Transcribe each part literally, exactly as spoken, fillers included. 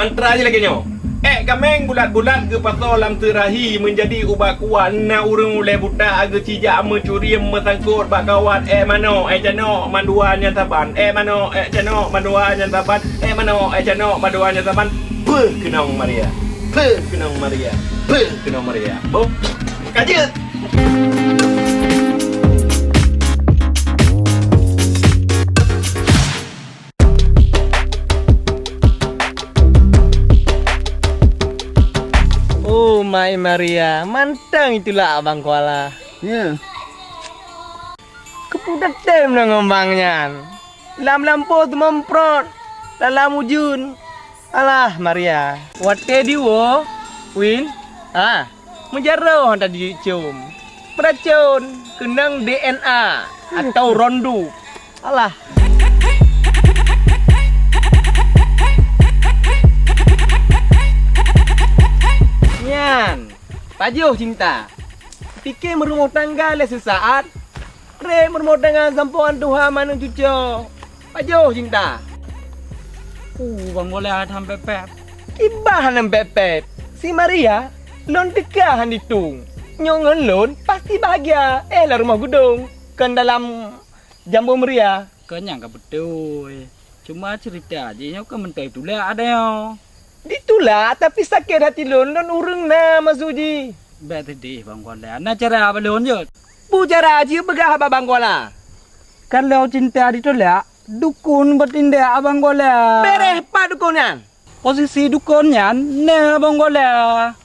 Mantra jih lagèe nyoe. Èk kaméng bulat-bulat geupasoe lam seurahi meujadi ubat kuat, na ureueng ulèe buta geucijak meucuri meusangkot bak kawat, èk manok, èk canok, mandua nyan saban, èk manok, èk canok, mandua nyan saban, èk manok, èk canok, mandua nyan saban, beuh keunong Maria, beuh keunong Maria, beuh keunong Maria. Boh, ka jeuet. Oh, Mai Maria, mantong itulak Abang Kuala. Ya. Keupeue tatem ngon bang nyan? Lam lampôh teumamprot, dalam ujeuen. Alah, Maria. Watèe diwoe, Win, ah, meujaroe han tajicôm. Meuracôn, keunong D N A atau rondu. Alah. Nyan, pajoh cinta. Pike meurumoh tangga lé seusaat, trép meurumoh tangga sampoe an tuha manok cucoe. Pajoh cinta. Uh, Bang Gola han pép-pép. Kiban han pép-pép. Si Maria, lôn teuka han ditueng. Nyoe ngon lôn pasti bahagia. Eh, lam rumoh geudong, kon dalam jambo meuria. Kon nyan ka beutôi. Cuma ceurita jih nyoe kon meuntoi tulak adoe. Ditulak, tapi sakét hati lôn, lôn ureueng na maksud jih. Bèk seudeh, Bang Kuala. Na cara bak lôn jeuet. Peue cara jih peugah bak Bang Kuala? Kalau cinta ditulak, dukon beutindak Abang Gola. Beureh pat dukon nyan? Posisi dukon nyan na Abang Gola.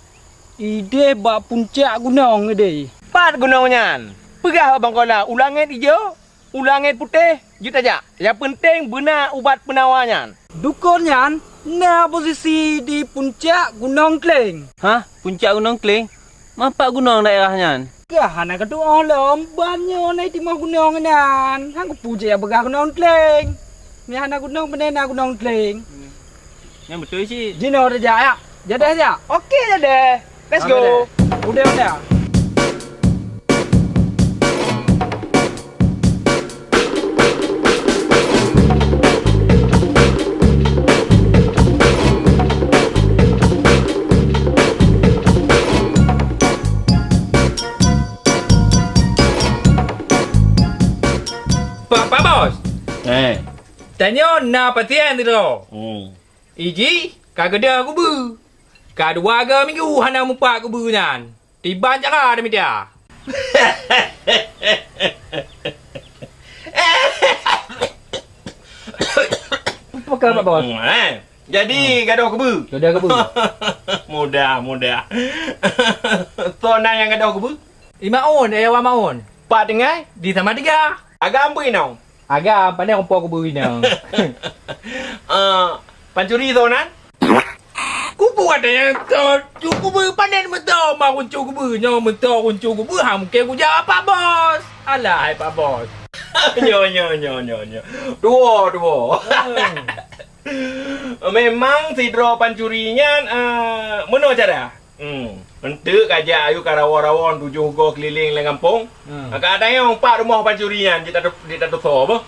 Ideh bak puncak gunong ideh. Pat gunong nyan? Peugah Abang Gola, u langét ijo, u langét putéh, jeuet tajak. Nyang peunteng beuna ubat peunawa nyan. Dukon nyan na posisi di puncak Gunong Kleng. Hah? Puncak Gunong Kleng? Mapat gunong daerah nyan? Kah hana katu'oh lom, ban nyoe na timoh gunong nyan. Han kupeue cit nyang peugah Gunong Kleng. Nyan hana gunong, beuneuna Gunong Kleng. Nyan beutôi cit. Jinoe tajak, ya. Jadi aja. Oke, jadi. Let's go. Oke deh. Udah, udah. Pak, Pak Bos. Eh. Tanyoe na pasien sidroe. Hmm. Iji ka geudah kubu. Ka dua ga minggu hana mupat kubu nyan. Tiban cara dimita. Apa kah, Pak Bos? Hmm, eh. Jadi, hmm, gadoh kubu? Gadoh kubu. Mudah, mudah. Soe nan nyang gadoh kubu? I Maun, eh, Wan Maun. Pat tinggai? Di Salatiga. Agam bui nong. Agam, pandai rumpok kubu inong. Ah, pancuri soe nan? Kubu ada nyang to, cukup beu pandai meuto ma kuncu kubu nyoe, meuto kuncu kubu ha mungken kujak Pak Bos. Alah hai Pak Bos. Nyo, nyo, nyo, nyo, nyo. Duo, duo. Hmm. Memang sidroe pancuri nyan, eh, meunoe cara. Hmm. Eunteuk kajak ayue ka rawon-rawon tujoh goe keulileng lam gampông. Hmm. Ka tanyong pat rumoh pancuri nyan, jeuet tatu-, jeuet tatusoe beuh.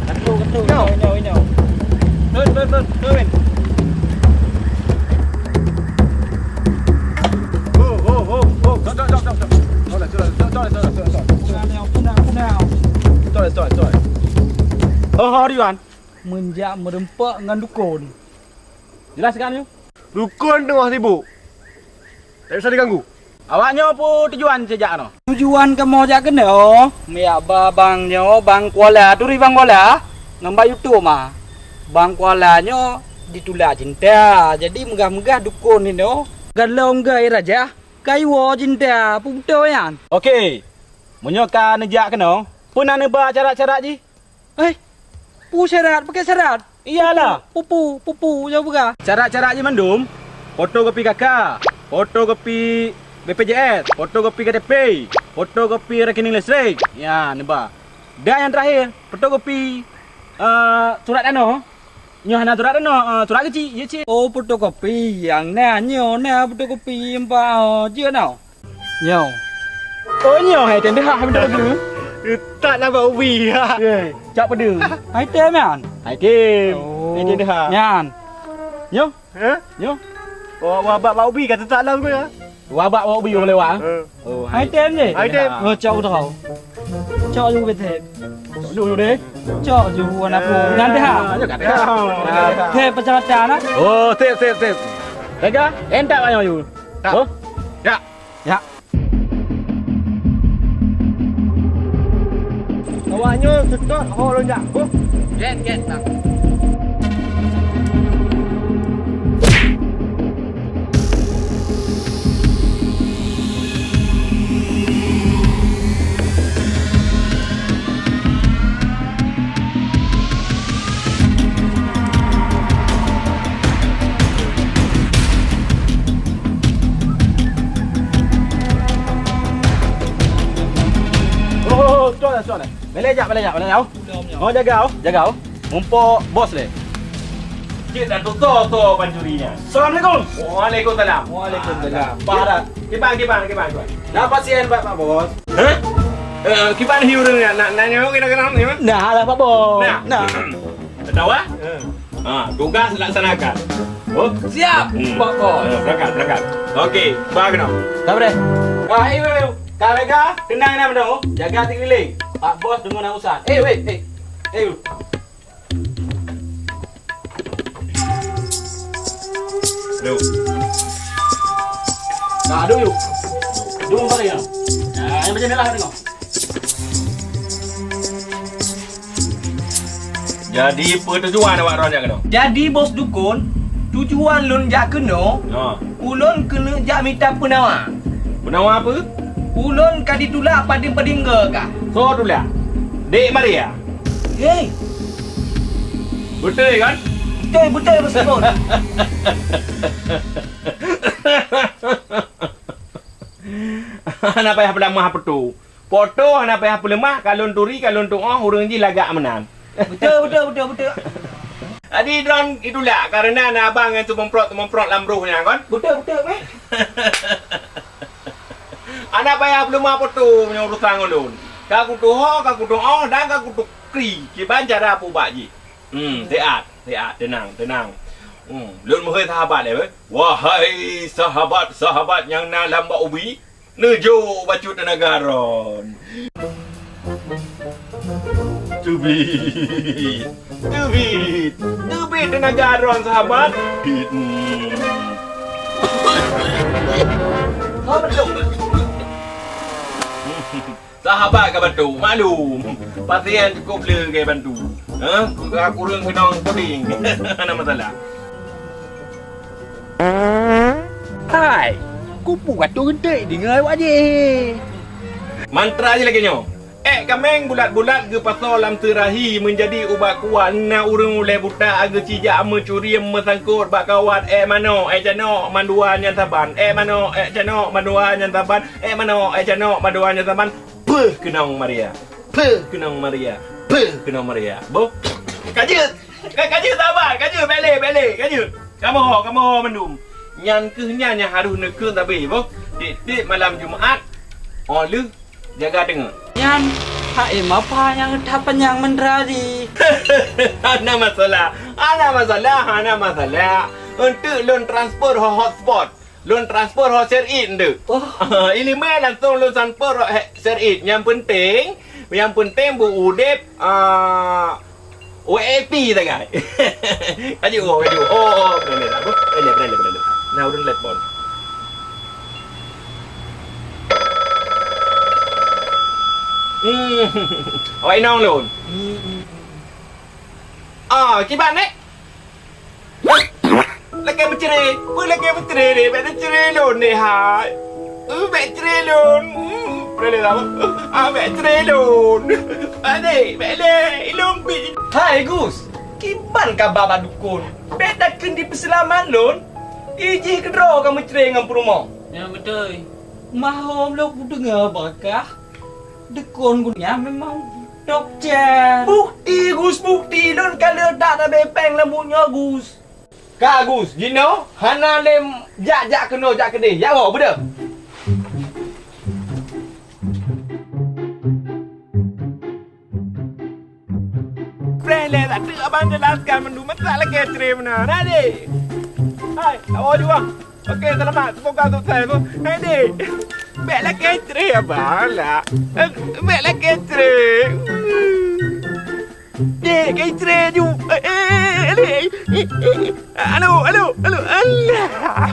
Katu, katu, inyau, inyau, inyau. Turun, turun, turun, turun. Ho, ho, ho, ho. Stop, stop, stop, stop, stop. Stop, stop, stop, stop, stop, stop. Punang, punang, punang. Stop, stop, stop. Ho, ho, Ridwan. Meunjak meureumpok ngon dukon. Jeulaih kan nyoe? Dukon teungoh sibuk. Tak bisa diganggu. Awak nyoe peue tujuan sijak keunoe? Tujuan kamoe jak keunoe, meujak ba bang nyoe, Bang Kuala, turi Bang Kuala, ngon Bang Yutum ah. Bang Kuala nyoe ditulak cinta, jadi meugah-meugah dukon inoe. Galom gai raja, kaiwoe cinta, peue beutôi nyan? Oke, meunyoe ka neujak keunoe, peue na neuba syarat-syarat jih? Eh, peue syarat? Pakè syarat? Iyalah. Pupu, pupu, pupu, nyang peugah. Syarat-syarat jih mandum, fotokopi K K, fotokopi B P J S, fotokopi K T P. Fotokopi rekening listrik. Ya, neuba. Dan nyang terakhir, fotokopi, eh, surat tanoh. Nyoe hana surat tanoh, eh, surat keuchik, jeuet cit. Oh, fotokopi. Nyang na, nyoe na fotokopi empat, oh, jeuet tanoh. Nyoe. Oh, nyoe hai tem deuh, hai tem deuh. Tak nampak ubi. Eh, cak pedeu. Hai tem nyan. Hai tem. Oh. Hai tem deuh. Nyan. Nyoe. Hah? Nyoe. Oh, wah bak, bak ubi ka teutak lam ke ya? Wah bak, bak ubi lewat. Eh. Oh, hai tem je. Hai tem. Oh, cok tu. Cok ju betul. Cok ju deh. Cok ju anak pun. Nyan deh. Ah, cok kat deh. Ah, tem pecah-pecah nak. Oh, tem, tem, tem. Tega, entak banyak ju. Tak. Oh? Ya. Ya. Awak nyoe seutôt ho lôn jak. Huh. Get, get, tak. Oh, oh, oh, tuan, tuan. Belek jak, belek jak, belek jak. Oh, jaga, oh, jaga, oh. Mumpok bos lé. Cit dah tutoe-toe pancuri nyan. Assalamualaikum. Waalaikumsalam. Waalaikumsalam. Bah dah. Kiban, kiban, kiban, kiban. Nah, pasien, Pak, Pak Bos. Hah? Eh, kiban hi ureueng nyan, nak, nak nyoe kira-kira, ya? Nah, lah, Pak Bos. Nah. Nah. Tahu, ah? Eh. Ha, tugas laksanakan. Oh. Siap, hmm. Pak Bos. Eh, berangkat, berangkat. Okey, bah kena. Dah beres? Wah, eh, eh, eh. Ka lega, tenang, tenang, tenang. Jaga sekeliling. Pak Bos deungon urusan. Eh, weh, eh. Eh, Yuk. Nah, aduh, yuk. Aduh, balik, ya. Nah, yang macam ni lah, tengok. Jadi, apa tujuan awak droe jak keunoe? Jadi, Bos Dukon, tujuan lôn jak keunoe, ha, ulôn keuneuk jak mita peunawa. Peunawa apa? Ulôn ka ditulak padum-padum goe kah. Soe tulak? Dek Maria? Hei! Beutôi kan? Beutôi, beutôi, Bos Dukon. Hana payah peuleumah poto. Poto hana payah peuleumah, ka lôn turi, ka lôn tu'oh, ureueng jih lagak meunan. Beutôi, beutôi, beutôi, beutôi. Jadi droe itulak, kareuna na abang nyang teumomprot-teumomprot lam roh nyan kan? Beutôi, beutôi, meh. Hana payah peuleumah poto meunyoe urusan ngon lôn. Ka kutuho, ka kutu'oh, dan ka kutukri kiban cara peuubat jih. Hmm, siat, siat, teunang, teunang. Hmm, lôn meuhôi sahabat, eh, weh. Wahai sahabat-sahabat nyang na lam bak ubi, neujok bacut teunaga droe. Teubiet. Teubiet. Teubiet teunaga droe, sahabat. Teubiet. Sahabat ka bantu, maklum. Pasien cukup le gaya bantu. Ha? Kurang keunong puding. Hana masalah. Hai, kupu gatoe geuntèk deungon awak jih. Mantra jih lagèe nyoe. Èk kaméng bulat-bulat geupasoe lam seurahi meunjadi ubat kuat, na ureueng ulèe buta geucijak meucuri meusangkot bak kawat, èk manok, èk canok, mandua nyan saban, èk manok, èk canok, mandua nyan saban, èk manok, èk canok, mandua nyan saban, peuh keunong Maria, peuh keunong Maria, peuh keunong Maria. Boh, ka jeuet! Ka, ka jeuet saban, ka jeuet, bèk lé, bèk lé, ka jeuet. Kamoe ho, kamoe ho mandum. Nyan kheueh nyan nyang harôh neukheun sabé, boh. Tiep-tiep malam Jumat, 'oh lheueh jaga teungeut. Nyan, hai mapa nyang that panyang mantra jih. Hana masalah, hana masalah, hana masalah. Eunteuk lôn transfer ho hotspot. Lôn transfer ho sirip eunteuk. Oh. Ileumèe langsong lôn transfer ho he-, sirip. Nyang peunteng, nyang peunteng beu udép, ah, W A P sagai. Kaju, oh, kaju. Oh, oh, peureulèe lah. Peureulèe, peureulèe, peureulèe. Nah, ureueng telepon. Hmm. Awak inong lôn. Hmm, hmm, hmm. Ah, kiban, eh? Lakèe meucre, peue lakèe meucre deh, bèk neucre lôn deh hai. Euh, bèk cre lôn. Hmm, boleh lah. Ah, bèk cre lôn. Adék, bèk lé, ilôn pi. Hai Gus, kiban kaba bak dukon? Bèk takheun jipeuseulamat lôn. Ijih keudroe ka meucre ngon peurumoh. Nyan beutôi. Mahom lôn kudeungoe bak kah, dukon geuh nyan memang dokto. Bukti, Gus, bukti. Lôn ka leutak tabé péng lam buet nyoe, Gus. Ka, Gus, jinoe hana lé jak-jak keunoe jak keudeh. Jak woe, beudôh. Preh lé, tak teuk abang jelaskan mandum, masa lakèe cerai meunan, hai dek. Hai, awak juang. Okey, selamat. Semoga sukses. Hai dek. Bèk lakèe cerai abang lah. Eh, bèk lakèe cerai. Dek, lakèe cerai ju. Eh, eh, eh, dek. Alo, alo, alo. Alah.